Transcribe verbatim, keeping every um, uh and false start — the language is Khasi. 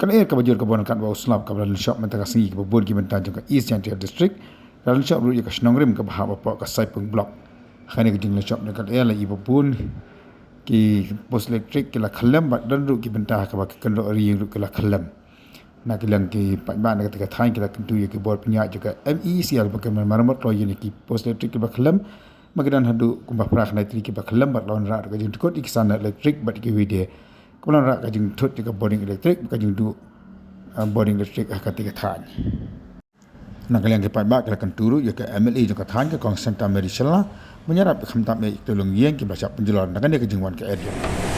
Ka lyer kaba jur kaba nangkat bad u slap kaba la lynshop mynta ka sngi ha kiba bun ki bynta jong ka East Jaintia District, la lynshop ruh ïa ka shnong rim kaba hap hapoh ka Saipung Block. Ha kane ka jinglynshop jong ka lyer la ïohi ba bun ki post elektrik ki la khyllem bad don ruh ki bynta ha kaba ki kynroh ri ruh ki la khyllem. Na ka liang ki paidbah na katei ka thaiñ ki la kyntu ïa ki bor pynïaid jong ka M E E C L ba kin maramot kloi ïa kine ki post elektrik kiba khyllem. Ba ki don haduh kumba phra khyndai tylli kiba khyllem bad la wanrah ruh ka jingdkut ïa ki sandar elektrik bad ïa kiwei de. Ka la wanrah ka jingthut ïa ka bording elektrik bad ka jingduh, ah, bording elektrik ha katei ka thaiñ. Na ka liang ki paidbah ki la kyntu ruh ïa ka M L A jong ka thaiñ, ka Kong Santa Mary Shylla, ban ïarap ïa ka kham tam eh ïa ki tu longïing kiba shah pynjulor na kane ka jingwan ka area.